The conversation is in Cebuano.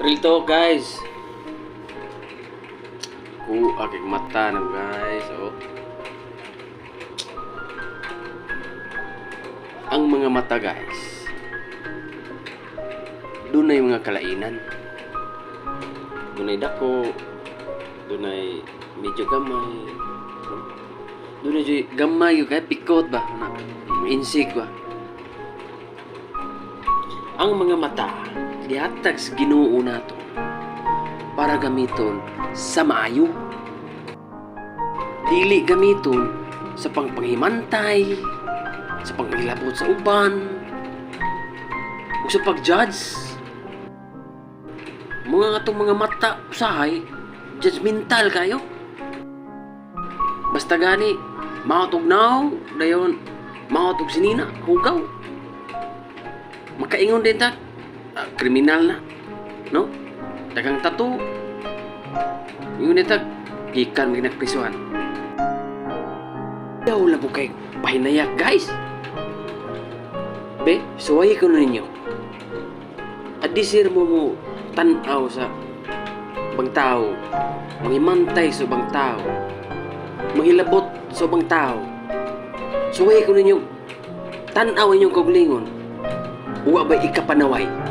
Real talk, guys. Kuha kay mata na, guys. Oh. Ang mga mata, guys. Dunay mga kalainan. Dunay dako, dunay medyo gamay. Dunay jud gamay yun kay pikot ba? Na, insik ba? Ang mga mata gihatag sa Ginoo nato para gamiton sa maayo. Dili gamiton sa pangpanghimantay, sa pangpangilabot sa uban, o sa pag-judge. Mga atong mga mata usahay, judgmental kayo. Basta gani, mao tog naw, dayon, mao tog sinina, hugaw. Makaingon din ta, ah, kriminal na. No? Daghang tattoo. Ingon din ta, gikan may nagprisuhan. Daw lang po kay pahinayak, guys. Be, suway ko na ninyo. Adisir mo mo tanaw sa ubang tao, manghimantay sa ubang tao, manghilabot sa ubang tao. Suway ko ninyo, tanaw inyong kaugalingon. Wa ba ikapanaway?